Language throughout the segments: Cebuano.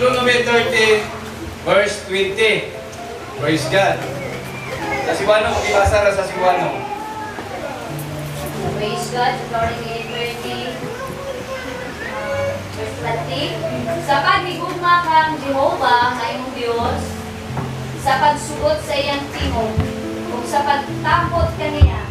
Deuteronomy 30, verse 20. Praise God. Sa Cebuano, pakibasa ra sa Cebuano. Praise God, Deuteronomy 30, verse 20. Sa paghigugma kang Jehova, nga imong Dios, sa pagsugot sa iyang tingog, ug sa pagtakot kaniya,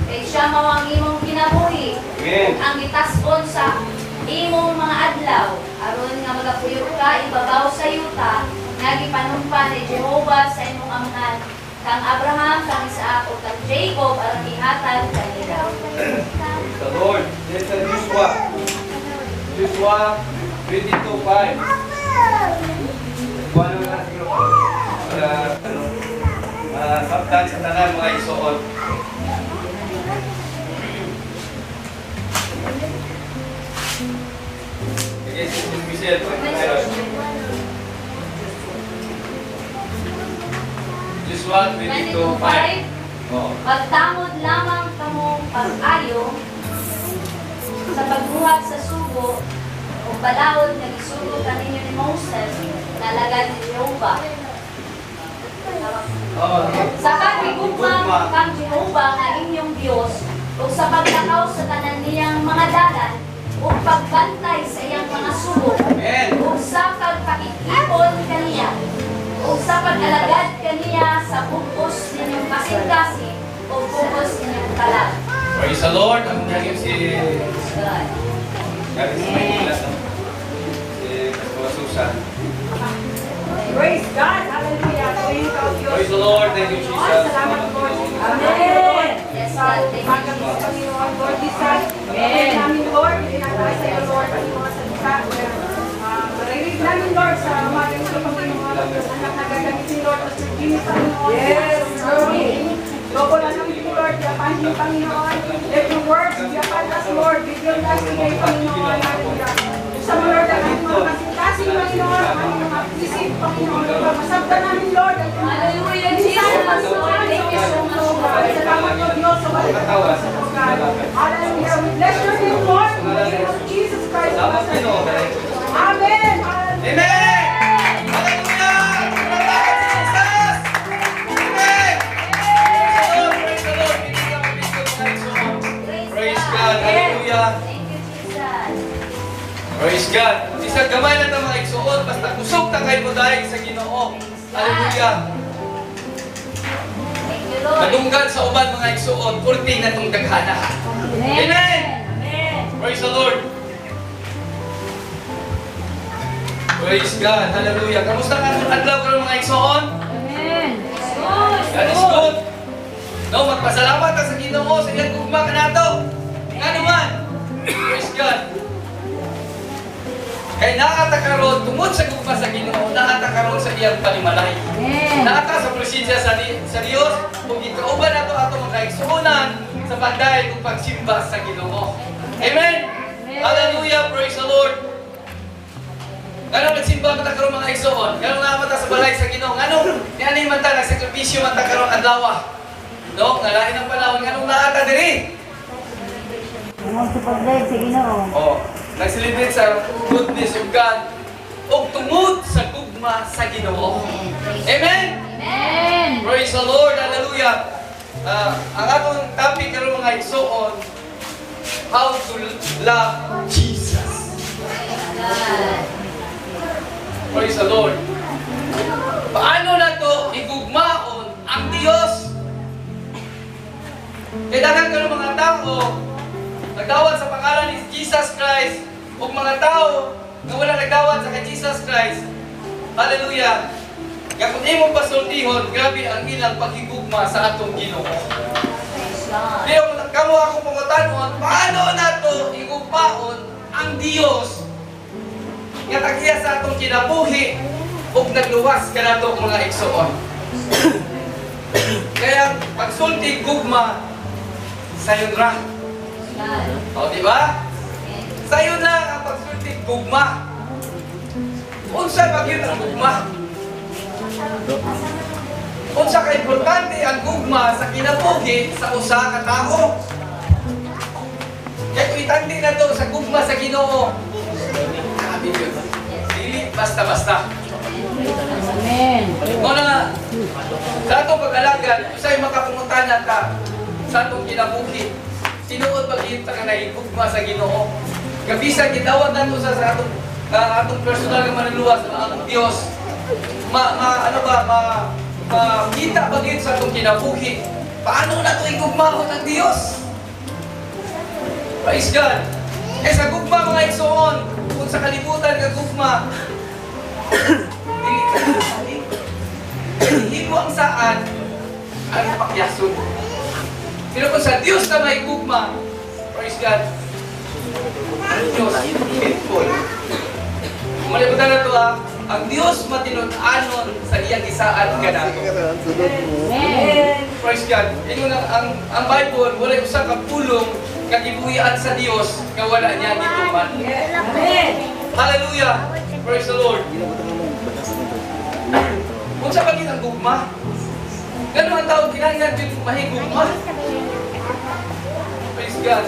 kay siya mao ang imong kinabuhi, Amen. ug ang gitas-on sa imong mga adlaw, aron nga magapuyo ka ibabaw sa yuta nga gipanumpa ni Jehova sa imong amahan, kang Abraham, kang Isaac, ug kang Jacob, aron ihatag kanila. Praise the Lord. Then sa Joshua. Joshua 22:5. Cebuano na siguro. Para, ano, sabtan sa tanan mga igsoon. Sige, si Michelle, pag-meron. Joshua 22:5. Oo. Magtamod lamang kamo pag-ayo sa pagbuhat sa sugo o balaod nga gisugo kaninyo ni Moses na alagad ni Jehova. Oo. Sa paghigugma kang Jehova nga inyong Dios ug sa paglakaw sa tanan niyang mga dalan ug pagbantay sa iyang mga sugo Amen. ug sa pagpakig-ipon kaniya ug sa pag-alagad kaniya sa bug-os ninyong kasing-kasing ug bug-os ninyong kalag. Praise the Lord. Ang naging si Praise God. Galing sa Maynila, no? Si Pastor Susan. Praise God! Hallelujah! Praise God, Diyos. Praise the Lord. Thank you, Jesus. Salamat, Lord. Amen. Yes, Sa God. Thank you, umagang ito, Jesus. Panginoon, Lord Jesus. Amen. Namin, Lord, tinataas sa iyo, Lord, ang mga salita na maririnig namin, Lord, sa umagang ito, Panginoon. Anak na gagamitin, Lord, Pastor Jimmy, Panginoon. Yes, Lord. Double anointing, Lord, be upon him, Panginoon. Let your words be upon us, Lord. Reveal us today, Panginoon. Hallelujah. Sa mga Lord, ang aming mga kasing-kasing, Panginoon, ang aming mga isip, Panginoon. Masabtan namin, Lord, ang iyong Hallelujah, Jesus. Lord, thank you so much, Lord. Salamat po, Diyos, sa Katawa. God. Hallelujah. We bless your name, Lord. In the name of Jesus Christ of Salamat, Nazareth. Pino. Amen. Hallelujah. Amen! Hallelujah! Salamat, Jesus! Amen! Praise the Lord! Praise the Lord! Hindi ka mabisyo mga igsoon. Praise God! Hallelujah! Thank you, Jesus. Praise God! Bisag gamay na ta mga igsoon, basta kusog ta kay mo dahil sa Ginoo. Hallelujah! Thank you, Lord. Madunggan sa uban mga igsoon, kurti na tong daghana. Amen! Amen. Praise the Lord! Praise God! Hallelujah! Kamusta ka itong adlaw karon mga igsoon? Amen. Good. God is good. No, magpasalamat ta sa Ginoo sa iyang gugma kanato. Nga naman. Praise God. Kay naa ta karon tungod sa gugma sa Ginoo, naa ta karon sa iyang panimalay. Amen. Naa ta sa presensya sa Dios ug gikauban nato ato mga kaigsuonan sa pagdayeg ug pagsimba sa Ginoo. Amen. Hallelujah, praise the Lord. Nganong nagsimba man ta karon mga igsoon? Nganong naa man ta sa balay sa Ginoo? Nganong niani man ta nagsakripisyo man ta karon adlaw? No, nga lain ang panahon nganong naa ta diri? Tungod sa pagdayeg sa Ginoo. Oh, nag-celebrate sa goodness of God ug tungod sa gugma sa Ginoo. Amen. Amen. Praise the Lord. Hallelujah. Ang atong topic karon mga igsoon, how to love Jesus. Praise God. Praise the Lord. Paano na to igugmaon ang Diyos? Kaya daghan karon mga tao nagdawat sa pangalan ni Jesus Christ ug mga tao nga wala nagdawat sa kay Jesus Christ. Hallelujah. Nga kung imong pasultihon, grabe ang ilang paghigugma sa atong Ginoo. Praise God. Pero kung kamo ako pangutanon, paano nato igugmaon ang Dios nga tag-iya sa atong kinabuhi ug nagluwas kanato mga igsoon? Kaya pagsulti gugma sayon ra. Praise God. O, di ba? Amen. Sayon lang ang pagsulti gugma. Unsa ba gyud ang gugma? Unsa ka importante ang gugma sa kinabuhi sa usa ka tawo? Kaya kung itandi na to sa gugma sa Ginoo, grabe yun. Dili basta-basta. Amen. Mao na sa atong pag-alagad, usay makapangutana ka sa atong kinabuhi. Tinuod ba gyud ta ka nahigugma sa Ginoo? Gabisa gitawag nato sa atong personal nga manluluwas, ang Dios. Ma, ma ano ba ma makita ba gyud sa atong kinabuhi? Paano nato igugmaon ang Dios? Praise God. Kay sa gugma, mga igsoon, kung sa kalibutan nga gugma, dili ka salig. Himo ang saan, ang pakyason. Pero kung sa Dios na may gugma, praise God, ang Diyos faithful. Malibutan na to ha, ang Diyos matinud-anon sa iyang gisaad kanato. Amen. Praise God. Ingon ang Bible, wala usa ka pulong nga gibuhian sa Dios nga wala niya gituman. Amen. Hallelujah. Praise the Lord. Unsa ba ang gugma? Ngano ang tao kinahanglan gyud mahigugma? Praise God.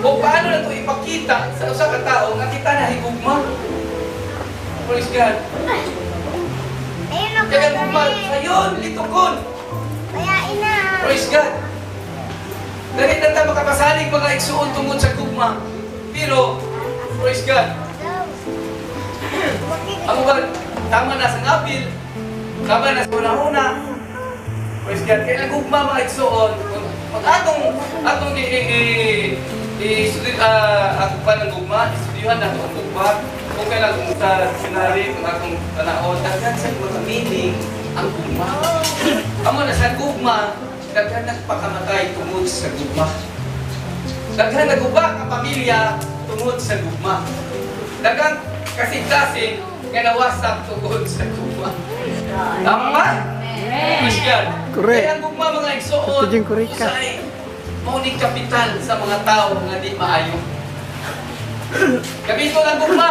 O paano na ito ipakita sa usa ka tao nga kita nahigugma? Praise God. Kaya ang gugma, sayon, litukon. Praise God. Dali na ta makapasalig, mga igsuon, tungod sa gugma. Pero, praise God, ang uban, tama na sa ngabil, tama na sa una-una. Praise God. Kaya ang gugma, mga igsuon, kung atong i ang pan ng gugma, istudyuhan nato ang gugma, kung kailan kung sa dictionary, kung atong tanawon, daghan sa mga meaning ang gugma. Amo na sa gugma, daghan nagpakamatay tungod sa gugma. Daghan naguba ang pamilya tungod sa gugma. Daghan kasing-kasing nga nawasak tungod sa gugma. Tama ba? Amen. Praise God. Correct. Kaya ang gugma, mga igsoon, Ito yung correct ka. usahay, mao ni kapital sa mga tao nga di maayo. Gamiton ang gugma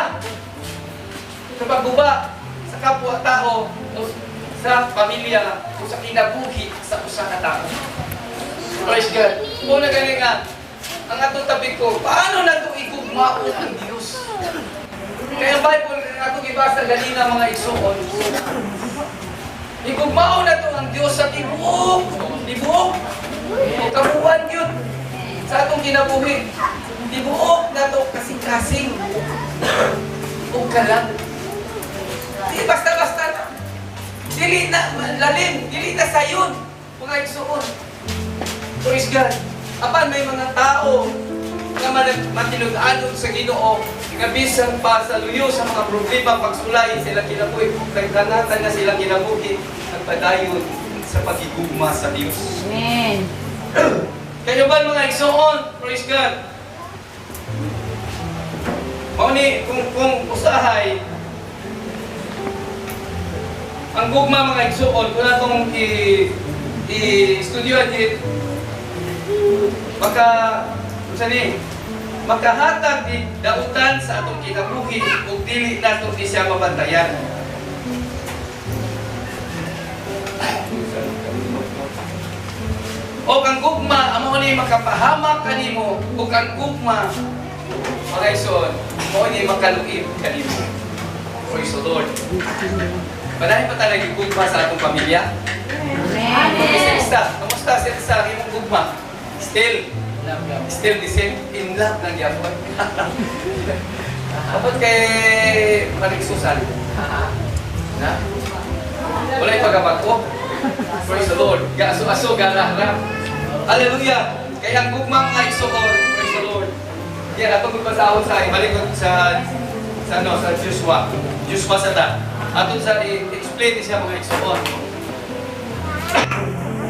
sa pagguba sa kapwa tao o sa pamilya o sa kinabuhi sa usa ka tao. Praise God. Una gani nga, ang atong topic ko, paano nato igugmaon ang Dios? Kaya ang Bible, ang atong ibasa ganina, mga igsuon, igugmaon nato ang Dios sa tibuok, tibuok, o kabuuan yun sa atong kinabuhi. Tibuok nato kasing-kasing o kalag. Di basta-basta na. Dili na lalim, dili na sayon, mga igsuon. Praise God. Apan may mga tao nga matinud-anon sa Ginoo nga bisan pa sa luyo sa mga problema, pagsulay sila kinabuhi, nagdanatan na silang kinabuhi, nagpadayon sa pagigugma sa Dios. Amen. Kayo ba, mga igsoon? Praise God. Mao ni kung usahay ang gugma, mga igsoon, kung atong i i-studio dit maka unsa ni makahatag di dautan sa atong kinabuhi ug dili nato di siya mabantayan. O ang gugma amo ni makapahamak kanimo, ug ang gugma, mga igsoon, mao ni makaluib kanimo. Praise the Lord. Padayon pa talaga yung gugma sa atong pamilya. Amen. Isa isa, kamusta sila sa imong gugma? Still the same, in love lang gyapon. Tapos kay Marig Susan. Na? Wala'y pagkabago. Praise the Lord. Gaaso-aso, gara-ra. Hallelujah. Kaya ang gugma, mga igsoon, praise the Lord. Yan, atong magbasahon sa ibalik ko sa ano, sa Joshua. Joshua sa ta. Aton sa i-explain siya, mga igsoon.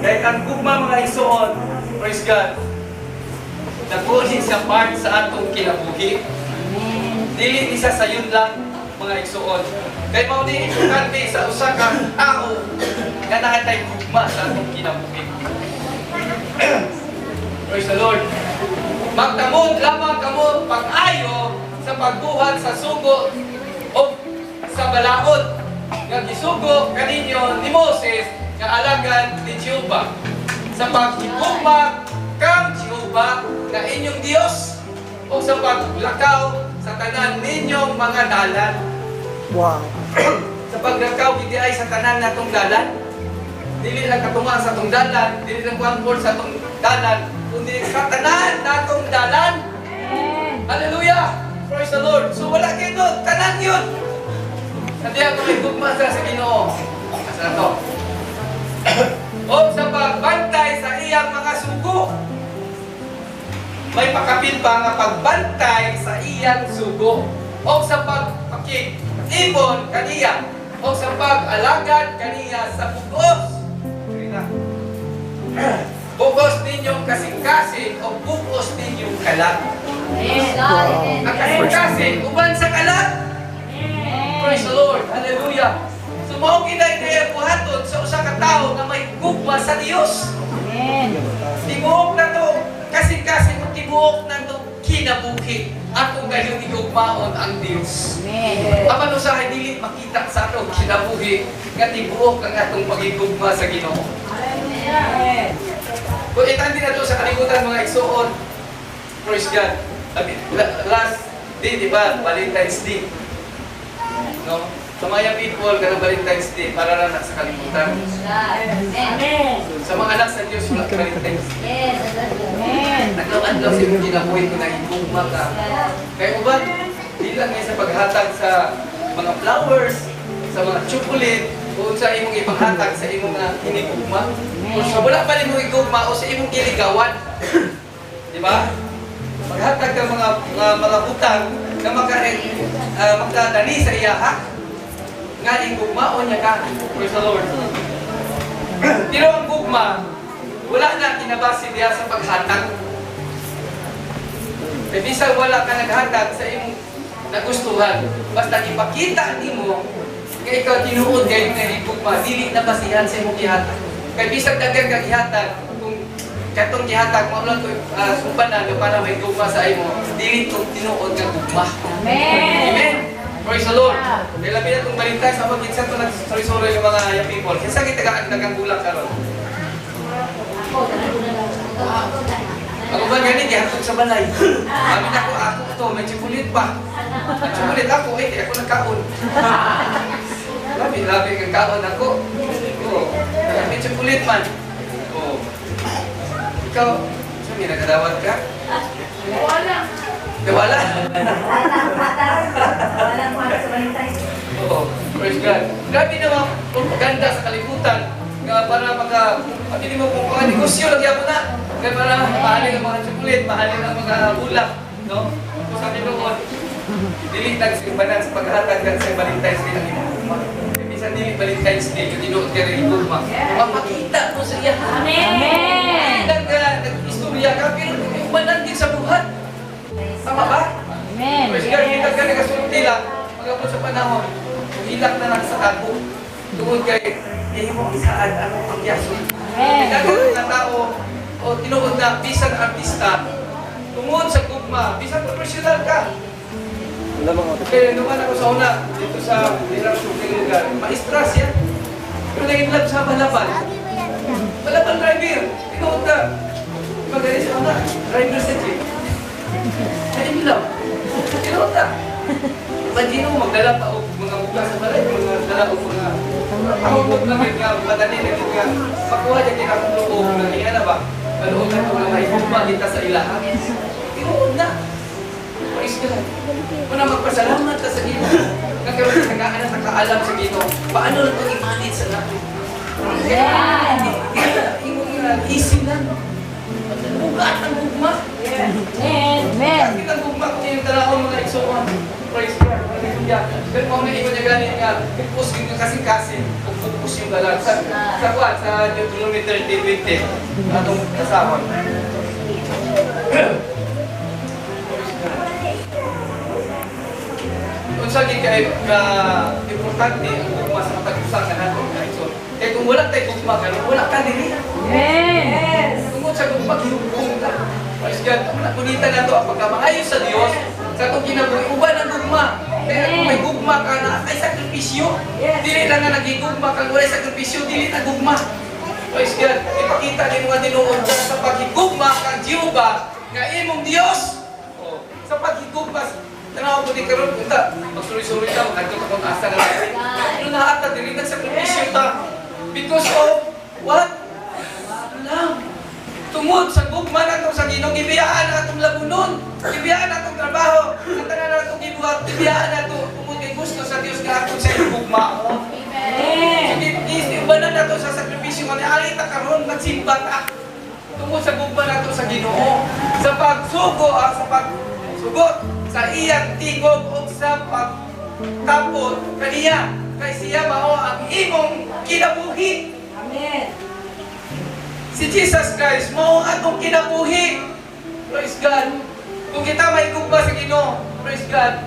Kahit ang gugma, mga igsoon, praise God, naguli siya part sa atong kinabuhi. Amen. Dili isa sayon lang, mga igsoon. Kay mao ni importante sa usa ka tao nga naa tay gugma sa atong kinabuhi. Praise the Lord. Magtamod lamang kamo pag-ayo sa pagbuhat sa sugo o sa balaod nga gisugo kaninyo ni Moses nga alagad ni Jehova sa paghigugma kang Jehova nga inyong Dios o sa paglakaw sa tanan ninyong mga dalan. Wow. Sa paglakaw gid ay sa tanan natong dalan. Dili lang katunga sa atong dalan, dili lang one sa atong dalan, kundi sa tanan natong dalan. Hallelujah! Praise the Lord. So wala kayo doon, tanan yun. Sa diya kung may gugma sa Ginoo. Asa na to? O sa pagbantay sa iyang mga sugo. May pakapil pa nga pagbantay sa iyang sugo. O sa pagpakig-ibon kaniya. O sa pag-alagad kaniya sa bugos. Dili na. Bugos ninyong kasing-kasing o bugos ninyong kalag. Praise God. Amen. Ang kasing-kasing, uban sa kalag. Praise the Lord. Hallelujah. So mao kinay kaya buhaton sa usa ka tawo nga may gugma sa Dios. Amen. Tibuok na to kasing-kasing o tibuok na to kinabuhi atong gayong igugmaon ang Dios. Amen. Apan usahay dili makita sa atong kinabuhi nga tibuok ang atong pagigugma sa Ginoo. Amen. Kung itandi na to sa kalibutan, mga igsuon, praise God. Last day, di ba? Valentine's Day. No? Sa mga people, kanang Valentine's Day, para na sa kalibutan. Praise God. Amen. Amen. Sa mga anak sa Diyos, wala Valentine's Day. Yes. Amen. Naglawan sa imong kinabuhi kung nahigugma ka. Kaya uban, di lang ngayon sa paghatag sa mga flowers, sa mga chocolate, o sa imong ipanghatag sa imong hinigugma. O sa wala pa nimong igugma o sa imong giligawan. Di ba? Paghatag ka mga butang na makadani sa iya ha? Nga igugmaon niya ka. Praise the Lord. Pero ang gugma, wala na kinabase diya sa paghatag. Kaya bisan wala ka naghatag sa imong nagustuhan, basta ipakita nimo nga ikaw tinuod kayo nga higugma, dili na basihan sa imong gihatag. Kay bisan daghan kang gihatag, kung katong gihatag mo lang sumpanan nga para may gugma sa imo, dili to tinuod nga gugma. Amen. Amen. Praise the Lord. Kaya labi na itong Valentine's, ako kinsa to nagsorry-sorry yung mga young people. Kinsa kita dagang bulak karon? Ako, ako. Ako ba gani gihatod sa balay? Amin ako, ako to, may chocolate pa. May chocolate ako, eh, kaya ako nagkaon. Labi, labi kang kaon ako. Oo. May chocolate man. Oo. Ikaw, sabi, nagkadawat ka? Wala. Wala. Walang wala sa Valentine's. Oo. Praise God. Grabe naman propaganda sa kalibutan nga para maka pabili mo kung mga negosyo lagi ako na. Kaya para mahalin ang mga chocolate, mahalin ang mga bulak, no? So sabi ko, dili nagsimbanan sa paghatag kan sa Valentine's Day ang imong gugma. Kaya bisan dili Valentine's Day, kung tinuod ka rin gugma, mapakita mo sa iya. Amen. Nag-istorya ka, pero umanan din sa buhat. Tama ba? Amen. Praise God, kita ka nagasulti lang, pagabot sa panahon, hilak na lang sa tago. Tungod kay, mo ang saad, ano ang yason. Amen. Daghang mga tao, o tinuod na, bisan artista, tungod sa gugma, bisan professional ka. Kaya naman ako sa una, dito sa Dirang Shooting lugar, maestra siya. Pero naging love sa Malaban. Malaban driver, tinuod na. Magaling sa una, driver sa jeep. Naging love. Tinuod na. Imagine mo, magdala pa og mga buka sa balay, mga dala og mga pahubog na may nga madali na yung nga makuha niya kinakong loob na iya na ba? Maluog na ito na may gugma kita sa ilaha. Tinuod na. Praise God. Una magpasalamat ka sa Ginoo. Nga karon tagaan na nakaalam sa Ginoo. Paano na ito i-manage sa natin? Imong easy lang. Bugat ang gugma. Amen. Bakit ang gugma kung iyong tanahon mga igsoon? Praise God. Hallelujah. Pero kung naingon niya gani nga, pupus yung kasing-kasing, kung pupus yung dalag. Sa kuwan, sa Deuteronomy 30:20, atong kasahon. Praise God. Unsa gid kay ka importante ang gugma sa matag usa ka nato mga igsoon. Kay kung wala tay gugma karon, wala ka diri. Amen. Tungod sa gugma gihugong ka. Praise God. Ang nakunita na to ang pagkamaayo sa Dios sa atong kinabuhi uban ang gugma. Kaya kung may gugma ka na ay sakripisyo. Dili lang nga nagigugma kang walay sakripisyo, dili na gugma. Praise God. Ipakita nimo nga tinuod ka sa paghigugma kang Jehova nga imong Dios. Oh, sa paghigugma Tanaw ko di karon punta, magsuloy-suloy ta, magkadto ta kung asa na lang. Pero naa ta diri, nagsakripisyo ta. Because of what? Love. Tungod sa gugma nato sa Ginoo, gibiyaan ang atong lagunon, gibiyaan atong trabaho, ang tanan natong gibuhat, gibiyaan nato tungod kay gusto sa Dios nga atong sa iyang gugmaon. Amen. Sige, ubanan nato sa sakripisyo nga niari ta karon magsimba ta. Tungod sa gugma nato sa Ginoo, sa pagsugo, sa pagsugot sa iyang tingog ug sa pagtapot kaniya, kay siya mao ang imong kinabuhi. Amen. Si Jesus Christ mao ang atong kinabuhi. Praise God. Kung kita may gugma sa Ginoo, praise God,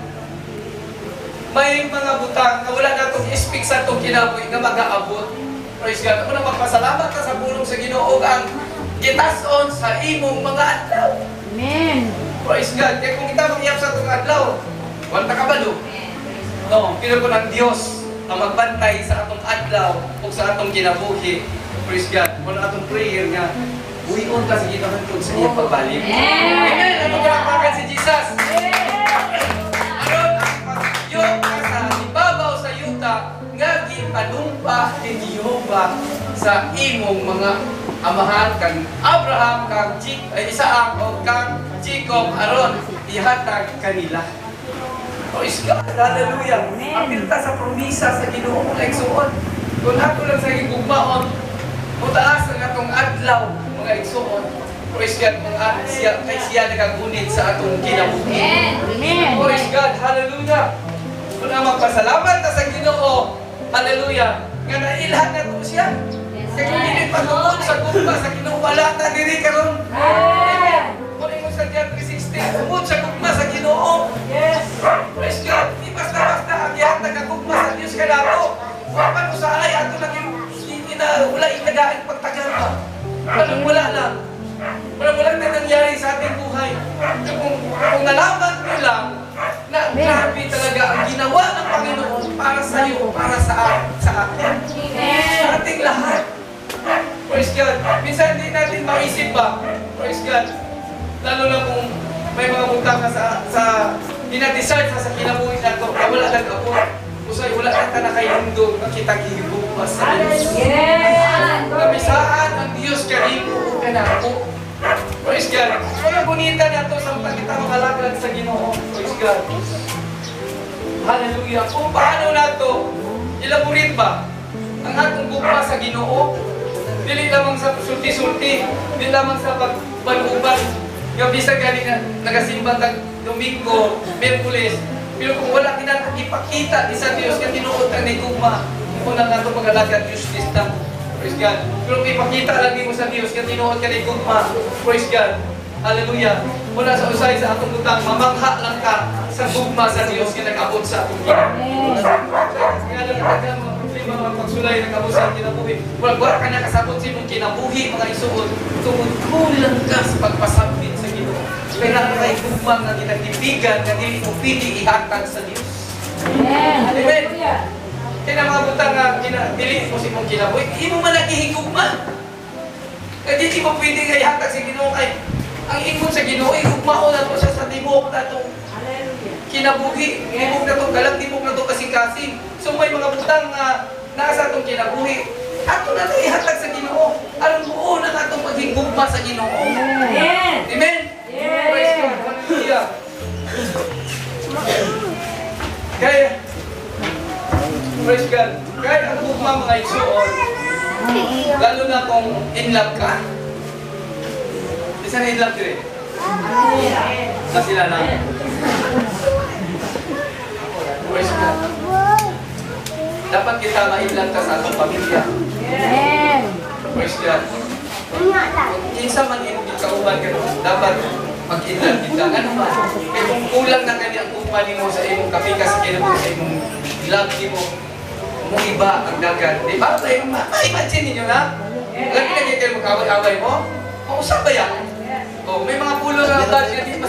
may mga butang nga wala natong speak sa atong kinabuhi nga magaabot. Praise God. Ako na magpasalamat ka sa pulong sa Ginoo ug ang gitas-on sa imong mga adlaw. Amen. Praise God. Kaya kung kita mangyap sa atong adlaw, wala ta kabalo. No, pero kung ang Dios ang magbantay sa atong adlaw ug sa atong kinabuhi, praise God. Kung atong prayer nga buhion ta sa Ginoo hangtod sa iyang pagbalik. Amen. Atong palakpakan si Jesus. Aron ang pagyo ka sa ibabaw sa yuta nga gipanumpa ni Jehova sa imong mga amahan kang Abraham, kang ay, Isaac o kang Jacob aron ihatag kanila. Praise God. Hallelujah. Amen. Apil ta sa promisa sa Ginoo, mga igsuon. Kung ato lang sa gugmaon, mutaas ang atong adlaw, mga igsuon. Praise God, mga siya, kay siya nagagunit sa atong kinabuhi. Amen. Praise God, hallelujah. Kung ang magpasalamat ta sa Ginoo, hallelujah, nga nailhan na to siya. Kaya kung dili patungod sa gugma sa Ginoo, wala ta diri karon. Amen. Kung ingon sa John 3:16, tungod sa gugma sa Ginoo. Yes. Praise God. Di basta-basta ang gihatag ang gugma sa Dios kanato. Wa pa usahay ato lang yung na wala itagaan pagtagal pa. Walang wala lang. Walang wala na nangyari sa ating buhay. Kung nalaman mo lang na grabe talaga ang ginawa ng Panginoon para sa iyo, para sa akin, sa ating lahat. Praise God. Minsan hindi natin maisip ba? Praise God. Lalo na kung may mga butang ka sa dinadecide sa kinabuhi nato, na wala nag-abot. Usay wala na ta nakahindog nga kita gihigugma sa Diyos. Yes. Nabisaan ang Diyos kanimo ug kanako. Praise God. Mga gunita nato sa kita mga alagad sa Ginoo. Praise God. Hallelujah. Kung paano nato elaborate ba ang atong gugma sa Ginoo? Dili lamang sa sulti-sulti, dili lamang sa pagbanuban. Nga bisag gani nga nagasimba tag Domingo, Miyerkules, pero kung wala kinato ipakita ni sa Dios nga tinuod ang gugma, kung na nato pag-alagad useless ta. Praise God. Pero kung ipakita lang nimo sa Dios nga tinuod ka ni gugma, praise God. Hallelujah. Mula sa usay sa atong butang, mamangha lang ka sa gugma sa Dios nga nag-abot sa atong kinabuhi. Nga lang tagang mga problema, mga pagsulay nag-abot sa atong kinabuhi. Wala wala ka nakasabot sa imong kinabuhi, mga isuod. Tungod kulang ka sa pagpasabit sa Ginoo. Kailangan kay gugma nga ginatipigan nga dili mo pili ihatag sa Dios. Amen. Amen. Kaya mga butang nga dili mo sa imong kinabuhi, imo man ang gihigugma. Kaya dili mo pwede nga ihatag sa Ginoo kay ang ingon sa Ginoo, igugmaon na to siya sa tibuok na itong Hallelujah. kinabuhi, tibok na itong galang, tibok na itong kasing-kasing. So may mga butang nga nasa atong kinabuhi. Ato na ito ihatag sa Ginoo. Aron buo na atong paghigugma sa Ginoo. Amen. Amen. Yes. Praise God. Hallelujah. Kaya, praise God. Kaya ang gugma, mga igsuon, lalo na kung in love ka. Isa na in love dire. Sa sila lang. Praise God. Dapat kita ma-in love ka sa atong pamilya. Amen. Praise God. Kinsa man imong gikauban karon, dapat mag-in love kita. Ano man? Kay kung kulang na kani ang gugma nimo sa imong kapikas kinabuhi, sa imong love nimo, mo iba ang dagan. Di ba? Ma-imagine ninyo na? Lagi lagi kayo mag-away-away mo? O, usap ba yan? Oh, may mga pulo na bad nga di mo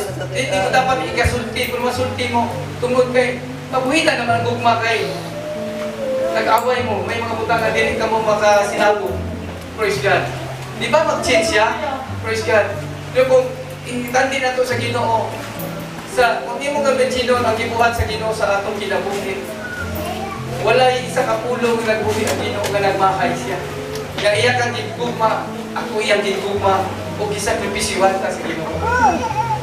dapat ikasulti, kung masulti mo tungod kay pabuhitan naman ang gugma kay nag-away mo, may mga butang nga dili ka mo makasinabo. Praise God. Di ba mag-change siya? Praise God. Pero kung itandi na to sa Ginoo, Sa kung di mo ka ang gibuhat sa Ginoo sa atong kinabuhi, wala isa ka pulong nga nagbuhi ang Ginoo nga nagmahay siya. Nga iya kang gigugma, ako iyang gigugma, o gisakripisyuhan ta sa Ginoo.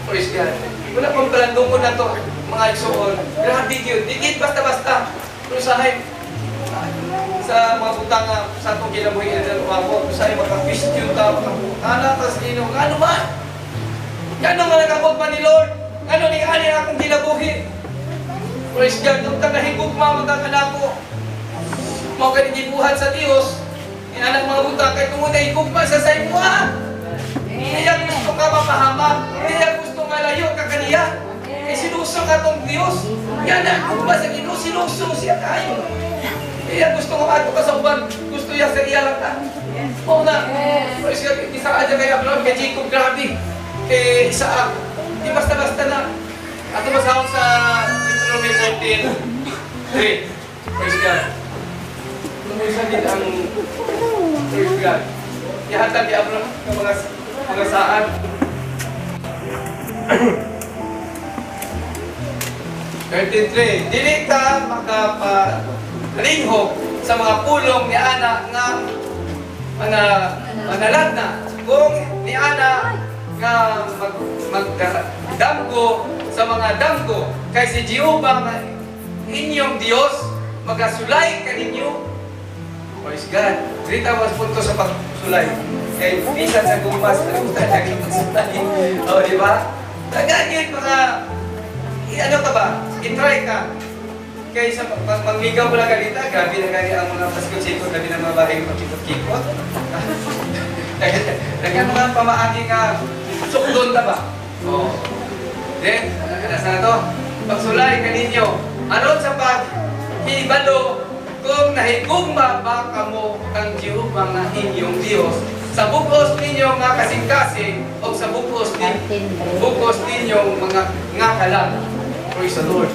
Praise God. Wala pang palandungon na to, mga igsoon. Grabe yun. Dikit basta-basta. Pero sahay, sa mga butang nga sa atong kinabuhi, ako, usahay maka-question ta, makaputana ta sa Ginoo. Ano ba? Ano nga nagabot pa ni Lord? Ano ni ani akong kinabuhi? Praise God. Nung nahigugma mo ta kanako. Mao kani gibuhat sa Dios. Inanang mga butang kay tungod na higugma sa imuha. Kaya gusto ka mapahamak. Kaya gusto nga layo ka kaniya. Kay sinuso ka tong Dios. Yan ang gugma sa Ginoo, sinuso siya kayo. Kaya gusto nga ato ka sa uban, gusto niya sa iya lang ta. Mao na. Praise God. Isa ka kay Abraham, kay Jacob, grabe. Kay Isaac. Di basta-basta na. Ato masahon sa Deuteronomy 14:3. Praise God. Tungkol sa din ang praise God. Ihatag ni Abraham ng mga saan. 13:3. Dili ka makapalinghok sa mga pulong ni Ana nga manalagna. Kung ni Ana nga magdamgo sa mga damgo kay si Jehovah nga inyong Dios magasulay kaninyo. Praise God. Dito mas punto sa pagsulay. Kay bisan sa gumas kalimutan na yung pagsulay. O, di ba? Taga mga ano ka ba? I-try ka. Kay sa mangligaw mo lang ganita, grabe na gani ang mga pasikot-sikot, grabe na mga bahay magkikot-kikot. Dagan mga pamaagi nga sukdon ta ba? Oo. Then, ano sa to? Pagsulay kaninyo. Aron sa paghibalo kung nahigugma ba kamo kang Jehova nga inyong Dios sa bugos ninyo nga kasing-kasing o sa bugos ninyong mga nga kalag. Praise the Lord.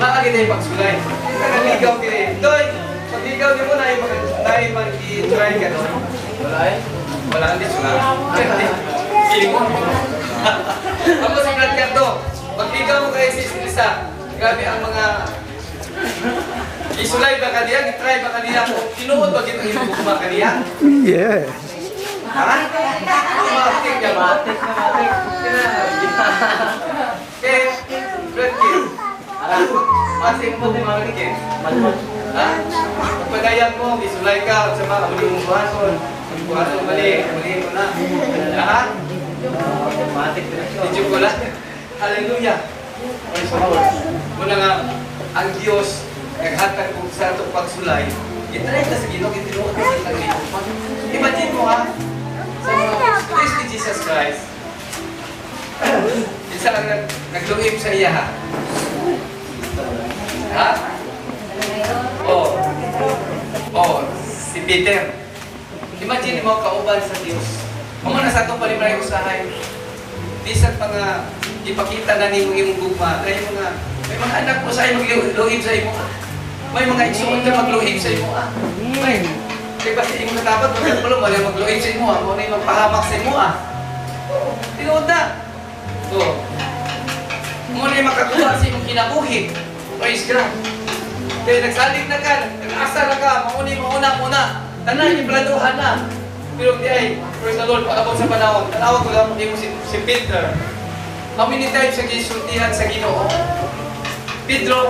Maagi na yung pagsulay. Nagligaw kini. Doy, pagligaw ni mo na yung i-try ka doon. Wala eh? Wala, hindi sula. Feeling mo. Tapos sa Brad Cardo, pagligaw mo kay Sis Lisa, grabe ang mga isulay ba kaniya? I-try ba kaniya? Kung tinuod ba kitang inugma kaniya? Yes. Ha? Matik na matik na matik. Kay Brad Kid. Matik mo din mga Kid. Ha? Pagpadayan mo, isulay ka, sa mga muli mong buhaton. Buhaton, mali. Mali mo na. Ha? Matik diretso. Medyo ko lang. Hallelujah. Praise the Lord. Muna nga, ang Diyos naghatag kung sa atong pagsulay, itry ta sa Ginoo, itinuod ta sa Ginoo. Imagine mo ha, sa mga Christ ni Jesus Christ, isa lang nagluib sa iya ha. Ha? Oh. Oh, si Peter. Imagine mo kauban sa Diyos. Kung na sa atong palimray usahay, bisan pa nga ipakita na nimo imong gugma, kay mga may mga anak mo sa magluib sa imo. May mga igsuon ka magluib sa imo. May kay basta imong natapat magluib mo magluib sa imo, mo na magpahamak sa imo. Tinuod na. Oh. Mo na makakuha sa imong kinabuhi. Praise God. Kay nagsalig na ka, nag-asa na ka, mauni mauna muna. Tanan iplanuhan na. Pero di ay, praise the Lord, pag-abot sa panahon, tanawag ko lang mo si Peter. How many times siya gisultihan sa Ginoo? Pedro,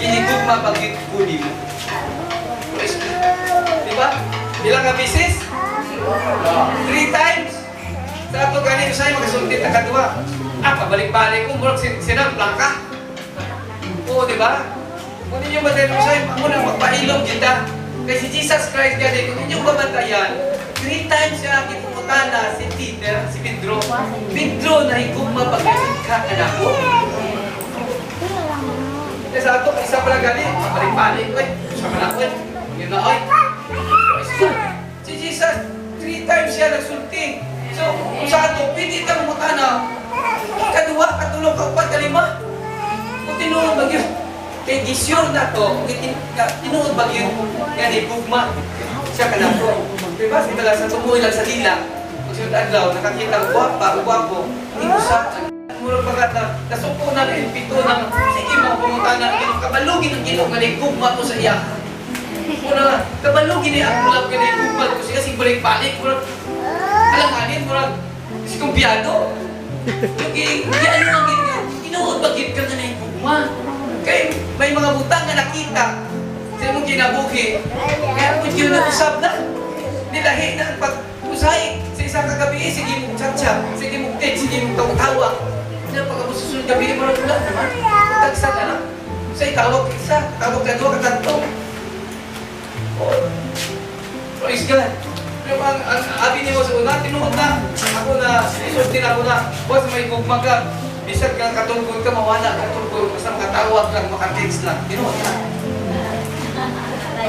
ginigugma pag guni mo. Praise God. Diba? Ilang ka beses? 3 times. Sa ato ganin siya magasulti ta kadua. Ah, pabalik-balik ko murag sinang plaka. Oo, diba? Kung ninyo bantayan siya, muna magpailom kita. Kay si Jesus Christ gani, kung ninyo babantayan, 3 times siya gipungutana si Peter, si Pedro. Pedro, nahigugma pag ka kanako. Kaya sa ato, isa pala gani, pabalik-balik, oy. Isa pala, oy. Yun na, oy. Si Jesus, 3 times siya nagsulti. So, sa ato, pwede ka mutana. Kaduha, katulong, kaupat, kalima. Kung tinuod ba yun, kay gisure na to, tinuod ba yun, nga ni gugma. Siya ka na to. Diba, sa sa tumuloy lang sa dila, pag sunod adlaw, nakakita ang guwapa, guwapo, hindi usap. Murag baga na nasuko na ng pito na sige mo pangutana Ginoo kabalugin ang Ginoo nga gugma ko sa iya. Mura kabalugin ni ang love nga gugma ko siya sige balik-balik murag alanganin murag diskumpiyado. Yung ano ang tinuod ba gid ka nga nahigugma? Kay may mga butang nga nakita sa imong kinabuhi. Kaya kung yun na usab na, nilahi na ang pag-usay sa isa ka gabi, sige mong chat-chat, sige mong text, sige mong tawa-tawa. Kaya pag susunod gabi, mo wala naman. Tagsa na lang. Sa tawag isa, tawag ka duha ka tatlo. Oh. Praise God. Pero ang abi nimo sa una, tinuod na. Ako na, isulti na ako na, boss, may gugma ka. Bisan kang katungkol ka, mawala katungkol. Basta makatawag lang, makatext lang. Tinuod na.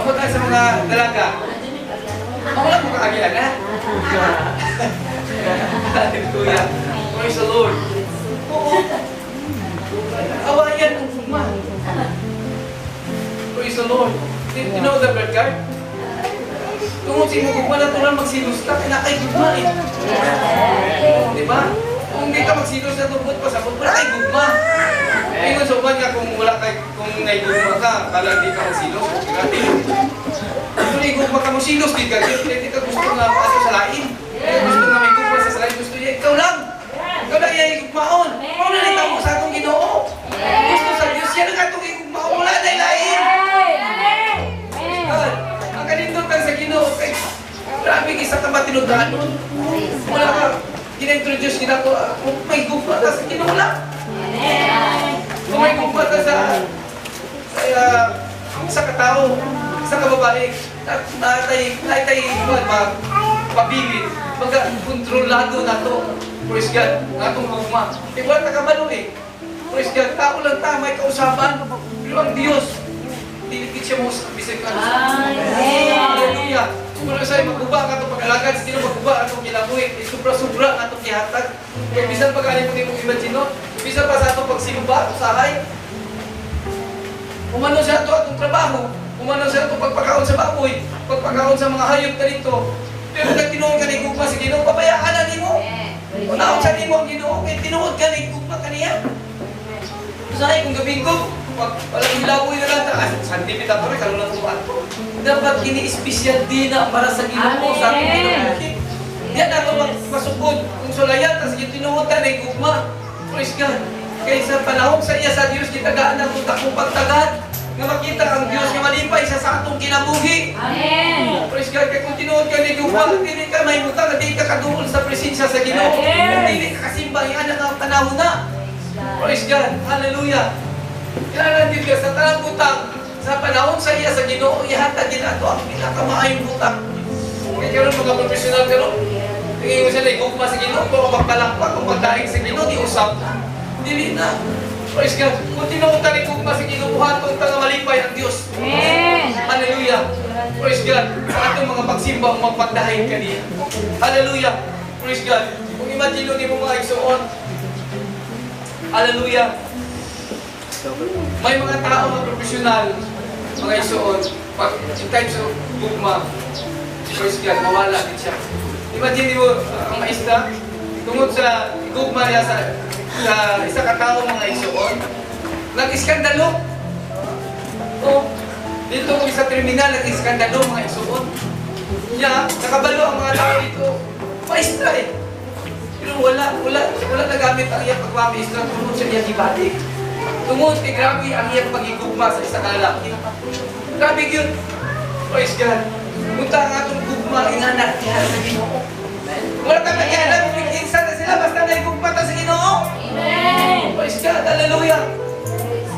Ako tayo sa mga dalaga. Wala mo kakagilan, ha? Hallelujah. Praise the Lord. Oo. Awayan ang gugma. Praise the Lord. Do you know the bird card? Tungod sa imong gugma, natural magsilos ka, kaya kay gugma eh. Di ba? Kung hindi ka magsilos na tungkod pa sa wala kay gugma. Ingon sa uban nga kung wala kay kung naigugma ka, kala di ka magsilos, di ka. Kung naigugma ka mo silos di ka, di ka gusto nga maaso sa lain. Di ka gusto nga may gugma sa lain, gusto niya ikaw lang. Ikaw lang iya igugmaon. Mao na nitamo sa atong Ginoo. Gusto sa Dios siya lang atong igugmaon, wala na lain. God, ang kalindutan sa Ginoo kay grabe isa ka matinud-anon. Wala ka gina-introduce gina ko kung may gugma ka sa Ginoo lang. Kung may gugma ka sa katao, sa kababae, natay pabilin, baga kontrolado na to. Praise God, ang atong gugma. Di wala ta kabalo eh. Praise God, tao lang ta, may kausaban. Pero ang Dios, dili gid siya mo sa bisag ano. Hallelujah. Kung sa maguba ang atong pag-alagad sa Ginoo, maguba ang atong kinabuhi, sobra-sobra ang atong gihatag. Kaya bisan pa gani mo nimo imagine no, bisan pa sa atong pagsimba, usahay. Umano sa ato atong trabaho, umano sa atong pagpakaon sa baboy, pagpakaon sa mga hayop na dito. Pero kung tinuod ka ni gugma sa Ginoo, pabayaan na nimo. Unaon sa nimo ang Ginoo, kay tinuod ka ni gugma kaniya. Usahay kung gabi ko, pag walang hilaboy na lang, Sunday bitaw ko, karon lang ko. Dapat kini espesyal din na para sa Ginoo sa atong kinabuhi. Diyan nato masugod kung sulayan tas tinuod ta ni gugma. Praise God. Kay sa panahon sa iya sa Dios gitagaan ang dakong pagtagad nga makita ang Dios nga malipay siya sa atong kinabuhi. Amen. Praise God. Kay kung tinuod ka ni gugma, dili ka mahimutang nga dili ka kaduol sa presensya sa Ginoo. Dili ka kasimba ana nga panahon na. Praise God. Hallelujah. Kailangan din ka sa tanang butang sa panahon sa iya sa Ginoo ihatag din ato ang pinakamaayong butang. Kaya karon mga profesional karon, tingin mo sila gugma sa Ginoo, kung magpalakpak, kung magdaig sa Ginoo, di usap na. Dili na. Praise God. Kung tinuod ta ni gugma sa Ginoo, buhaton ta nga malipay ang Dios. Amen. Hallelujah. Praise God. Sa atong mga pagsimba o magpagdaig kaniya. Hallelujah. Praise God. Kung imagine nimo mga igsuon. Hallelujah. May mga tao mga profesional, mga igsuon, pag in times of gugma, praise God, mawala din siya. Imagine mo ang maestra, tungod sa gugma niya sa isa ka tao mga igsuon, nag-iskandalo. Oh, dito kung sa terminal, nag-iskandalo mga igsuon. Niya, nakabalo ang mga tao dito. Maestra eh. Pero wala nagamit ang iyang pagmamaestra tungod sa iyang gibalik. Tungod kay grabe ang iyang pagigugma sa isa ka lalaki. Grabe yun. Praise God. Punta ang atong gugma, inana diha sa Ginoo. Wala ka pakialam kung kinsa na sila, basta naigugma ta sa Ginoo. Amen. Praise God. Hallelujah.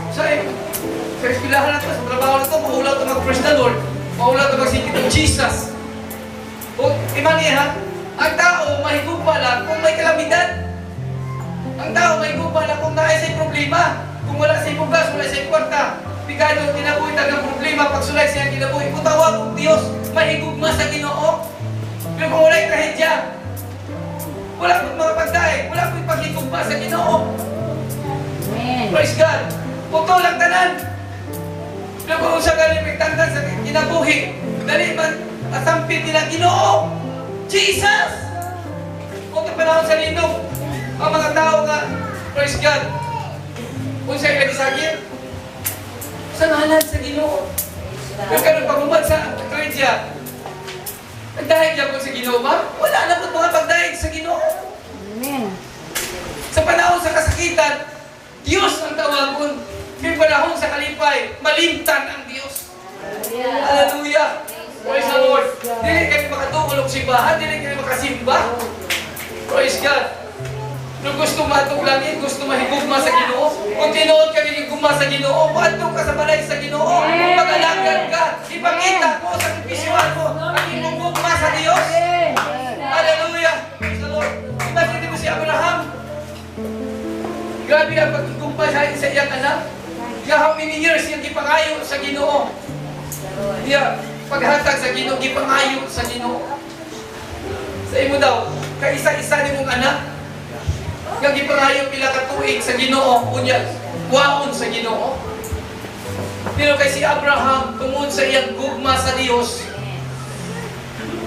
Sa eskwelahan na to, sa trabaho na to, maulaw to mag-praise the Lord. Maulaw to mag-singit ng Jesus. O, imani ha, ang tao mahigugma lang kung may kalamidad. Ang tao mahigugma lang kung naay sa'y problema. Kung wala sa'y bugas, wala sa'y kwarta. Bigano, kinabuhi tagang problema, pagsulay siya kinabuhi. Kung tawag kong Diyos, mahigugma sa Ginoo. Pero kung wala'y trahedya, wala kong mga pagdaig, wala kong paghigugma sa Ginoo. Amen. Praise God. Puto lang tanan. Pero kung sa galing tantan sa kinabuhi, dali man asampit nila Ginoo. Jesus! Kung panahon sa linog, ang mga tao nga, praise Praise God. Unsa ila gisagit? Sa ngalan sa Ginoo. Pero karon paghuman sa trahedya, nagdahig gyapon sa Ginoo ba? Wala na pud mga pagdahig sa Ginoo. Amen. Sa panahon sa kasakitan, Diyos ang tawagon. May panahon sa kalipay, malimtan ang Diyos. Hallelujah! Praise the Lord! Dili kami makatukulog simbahan, dili kami makasimba. Praise God! Nung gusto maatog langit, gusto mahigugma sa Ginoo. Kung tinuod ka gigugma sa Ginoo, moadto ka sa balay sa Ginoo. Mag-alagad ka, ipakita mo, sakripisyuhan mo ang imong gugma sa Dios. Hallelujah! Praise the Lord! Imagine mo si Abraham. Grabe ang pagigugma sa iyang anak. Yeah, how many years yung gipangayo sa Ginoo? Yeah, paghatag sa Ginoo, gipangayo sa Ginoo. Sa imo daw, kaisa-isa nimong anak. Nga gipangayo pila ka tuig sa Ginoo, unya kuhaon sa Ginoo. Pero kay si Abraham, tungod sa iyang gugma sa Dios,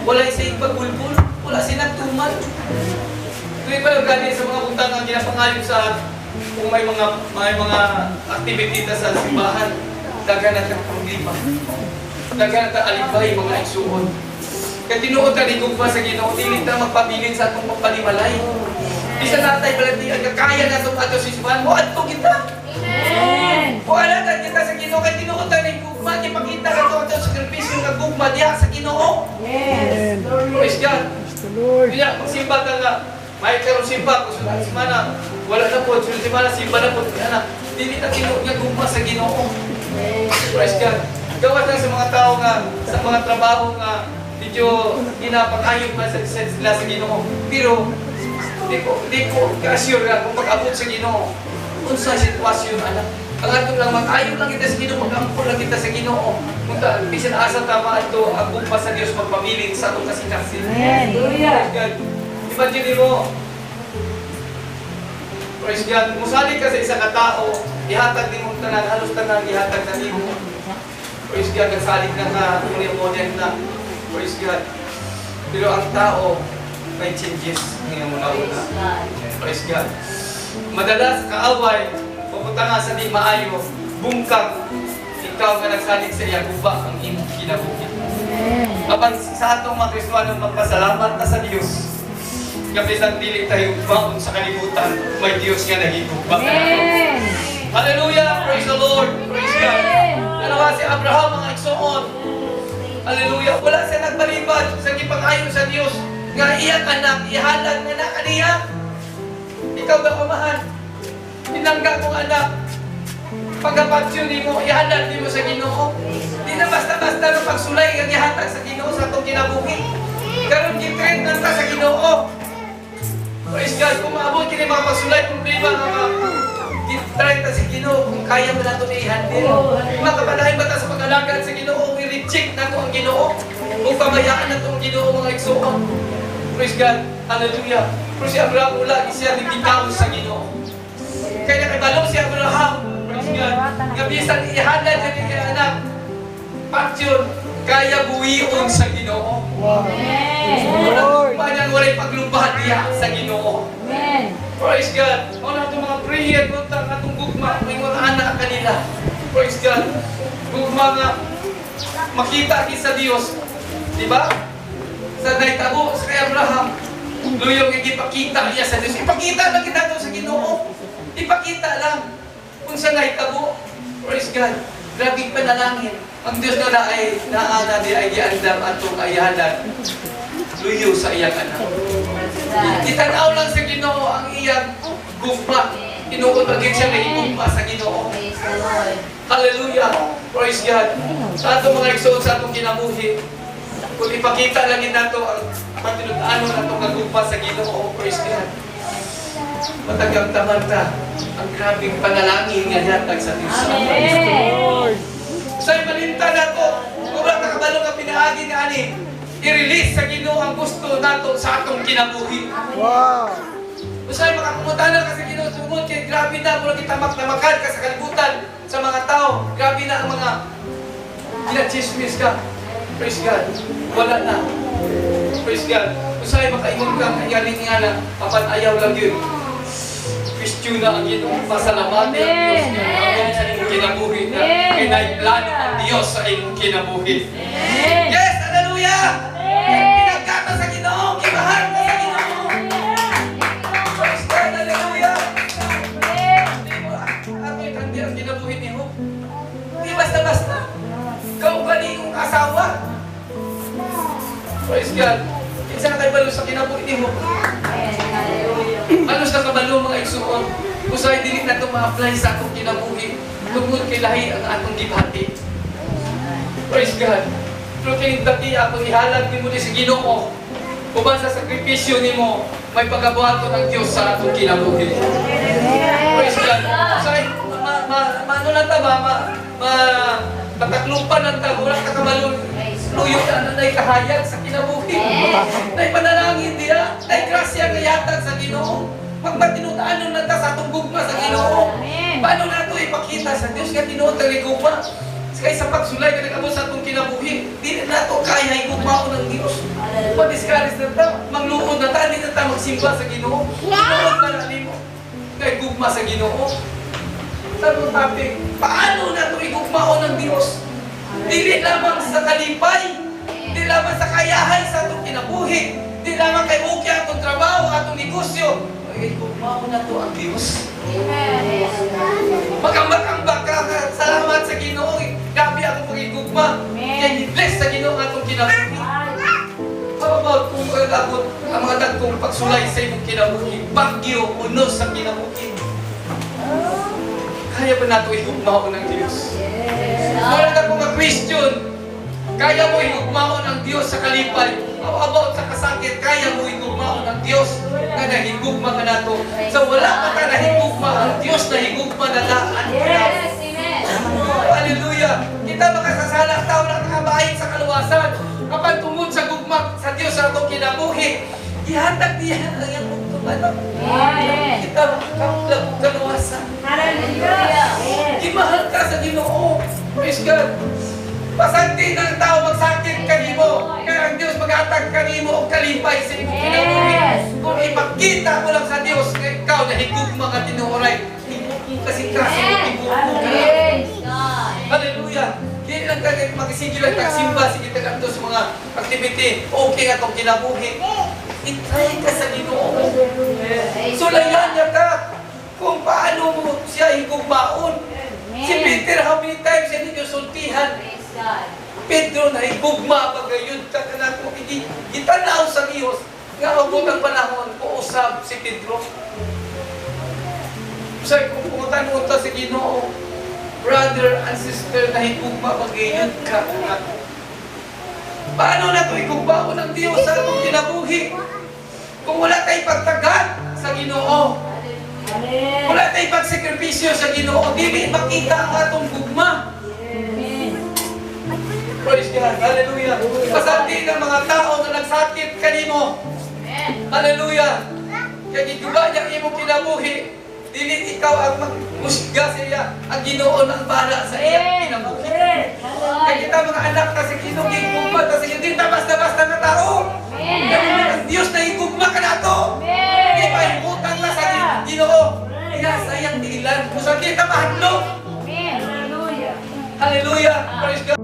wala siya pagbulbul, wala siya nagtuman. Tuloy pa yung gani sa mga butang ang ginapangayo sa kung may mga activity ta sa simbahan, daghan na problema. Daghan na alibay, mga igsuon. Kay tinuod ta gugma sa Ginoo, dili ta magpabilin sa atong pagpalimalay. Bisan natay balatian ka, kaya na itong ato sa simbahan, mo adto kita. Amen. O alagad kita sa Ginoo kay tinuod ta ning gugma, ipakita ka to ato sakripisyo nga gugma diha sa Ginoo. Yes. Praise God. Praise the Lord. Kaya magsimba ka nga, may karon simba kung sunod semana, wala na po, sunod semana simba na po, ana, dili ta tinuod nga gugma sa Ginoo. Praise God. Gawas lang sa mga tao nga sa mga trabaho nga medyo ginapakayo pa sa sila sa Ginoo. Pero di ko ka-assure nga kung pag-abot sa Ginoo unsa sitwasyon ana. Ang ato lang mag-ayo lang kita sa Ginoo, mag-ampo lang kita sa Ginoo. Kung ta, bisan asa tama ato ang gugma sa Dios magpabilin sa atong kasing-kasing. Hallelujah. Praise God. Imagine mo, praise God, musalig ka sa isa ka tao, ihatag nimo tanan, halos tanan ihatag na nimo. Praise God, nagsalig na ka, modern na. Praise God. Pero ang tao, may changes ngayong muna una. Praise God. Madalas kaaway, pupunta nga sa di maayo, bungkag, ikaw nga nagsalig sa iya, guba ang imong kinabuhi. Apan sa atong mga Kristiyano, magpasalamat ta sa Dios. Kapisan dili tayo baon sa kalibutan, may Dios nga nagigugma. Amen. Hallelujah! Praise the Lord! Praise God! Ano ba si Abraham, mga igsoon? Hallelujah! Wala siya nagbalibad sa gipangayo sa Dios nga iyang anak, ihalad na na kaniya. Ikaw ba, umahan? Pinangga mong anak. Pagkapatyo nimo, ihalad nimo sa Ginoo. Di na basta-basta no pagsulay nga gihatag sa Ginoo sa atong kinabuhi. Karon gitrain na ta sa Ginoo. Praise God, kung maabot kini mga pagsulay, problema nga mga gitry ta sa Ginoo kung kaya mo nato i-handle. Makapadayon ba ta sa pag-alagad sa Ginoo kung i-reject nato ang Ginoo? Kung pabayaan nato ang Ginoo, mga igsoon. Praise God. Hallelujah. Pero si Abraham, wala siya nagtitaw sa Ginoo. Kaya nakibalo si Abraham. Praise God. Nga bisan ihalad niya kay anak, patyon, kaya buhion sa Ginoo. Amen. Wala pa niyang walay paglubahan diha sa Ginoo. Amen. Praise God. Mao na itong mga prayer kontra atong gugma, may mga anak kanila. Praise God. Gugma nga makita ki sa Dios. Di ba? Sa nahitabo sa kay Abraham, luyong ipakita niya sa Dios. Ipakita lang kita to sa Ginoo. Ipakita lang kung sa nahitabo. Praise God. Grabe panalangin. Ang Dios na naay naa na di ay giandam atong ayahalan. Luyo sa iyang anak. Itanaw lang sa Ginoo ang iyang gugma. Tinuod ang siya nga gugma sa Ginoo. Praise the Lord. Hallelujah. Praise God. Sa atong mga igsoon sa atong kinabuhi, kung ipakita lang nato ang patinud-anon atong kagugma sa Ginoo, praise God. Matagamtaman ta ang grabing panalangin nga yatag sa Diyos. Amen. Sa malinta nato, kung wala nakabalo nga pinaagi ni ani, i-release sa Ginoo ang gusto nato sa atong kinabuhi. Wow. Usay makakumutana ka sa Ginoo tungod kay grabe na murag gitamak-tamakan ka sa kalibutan sa mga tao. Grabe na ang mga ginachismis ka. Praise God. Wala na. Praise God. Usay makaingon ka ang yaling nga na apan ayaw lang yun. Question na ang Ginoo, pasalamati ang Diyos nga naabot sa imong kinabuhi na Amen. kay plano ang Diyos sa imong kinabuhi. Amen. Yes, hallelujah! Pinagkata sa Ginoo, gimahal ka sa Ginoo. Praise God, hallelujah! Di mo, ato itandi ang kinabuhi ni Job. Di basta-basta. Ikaw gali yung asawa. Praise God. Kinsa na kay balo sa kinabuhi ni Job? Ano sa kabalo, mga igsuon? Usahay dili na ito ma-apply sa atong kinabuhi tungod kay lahi ang atong gibati. Praise God. Pero kining dati akong ihalad nimo ni sa Ginoo. Uban sa sakripisyo nimo, may pagabuhaton ang Dios sa atong kinabuhi. Praise God. Usahay ma ma ma ano lang ta ba ma ma pataklupan lang ta, wala ka kabalo. Luyo na na nay kahayag sa kinabuhi. Nay panalangin diya, nay grasya nga yatag sa Ginoo. Magmatinud-anon na ta sa atong gugma sa Ginoo. Amen. Paano nato ipakita sa Dios nga tinuod ang gugma? Kay sa pagsulay nga nag-abot sa atong kinabuhi, di na nato kaya higugmaon ng Dios. Pa-discourage na ta, mangluod na ta, di na ta magsimba sa Ginoo. Tinuod pa na nimo kay gugma sa Ginoo. Sa atong topic, paano nato igugmaon ng Dios? Dili lamang sa kalipay, di lamang sa kayahay sa atong kinabuhi, di lamang kay okay atong trabaho, atong negosyo. Ay, igugmaon nato ang Dios. Magambak-ambak ka, salamat sa Ginoo. Grabe akong pagigugma. Amen. Kaya i-bless sa Ginoo ang atong kinabuhi. How about kung abot ang mga dagkong pagsulay sa imong kinabuhi, bagyo, unos sa kinabuhi? Kaya ba nato ihugmaon ang Diyos? Wala na akong question. Kaya mo ihugmaon ang Diyos sa kalipay? How about sa kasakit? Kaya mo ihugmaon ang Diyos nga nahigugma ka nato? Sa wala pa ka nahigugma, ang Diyos nahigugma na daan. Yes, amen. Hallelujah! Kita makasasala ang tao na nakabahin sa kaluwasan. Kapag tungod sa gugma sa Diyos sa atong kinabuhi, gihatag niya ang iyang bugtong anak. Amen. Kita makakamlag og kaluwasan. Hallelujah. Gimahal ka sa Ginoo. Praise God. Pasanti ng tao magsakit kanimo. Kaya ang Diyos maghatag kanimo og kalipay sa imong kinabuhi. Yes. Kung ipakita mo lang sa Diyos nga ikaw nahigugma ka tinuoray, himukong kasing-kasing mo himukong ka. Praise God. Hallelujah. Di lang ka magisige lang tagsimba, sige tagadto sa mga activity. Okay atong kinabuhi. I-try ka sa Ginoo. Sulayan niya ka kung paano mo siya higugmaon. Si Peter, how many times siya ninyo sultihan? Praise God. Pedro na higugma pagayud ka kanako gitanaw sa Dios nga abot ang panahon kuusab si Pedro. Sa kung pangutan ta sa Ginoo, brother and sister, nahigugma pagayud ka kanako. Paano na ito higugmaon ang Dios sa atong kinabuhi? Kung wala tay pagtagat sa Ginoo, Hallelujah. wala tay pagsakripisyo sa Ginoo, dili makita ang atong gugma. Praise God. Hallelujah. Pasanti ng mga tao na nagsakit kanimo. Amen. Hallelujah. Kaya giguba niya ang imong kinabuhi. Dili ikaw ang maghusga sa iya. Ang Ginoo ang bahala sa iya kinabuhi. Kaya kita mga anak ta sa Ginoo, gigugma ta sa Ginoo. Dili ta basta-basta nga tao. Amen. Kaya ang Diyos na higugma ka nato. Di pa himutang na sa Ginoo. Iya sa iyang tiilan. Kung sa kita mahadlok. Amen. Hallelujah. Praise God.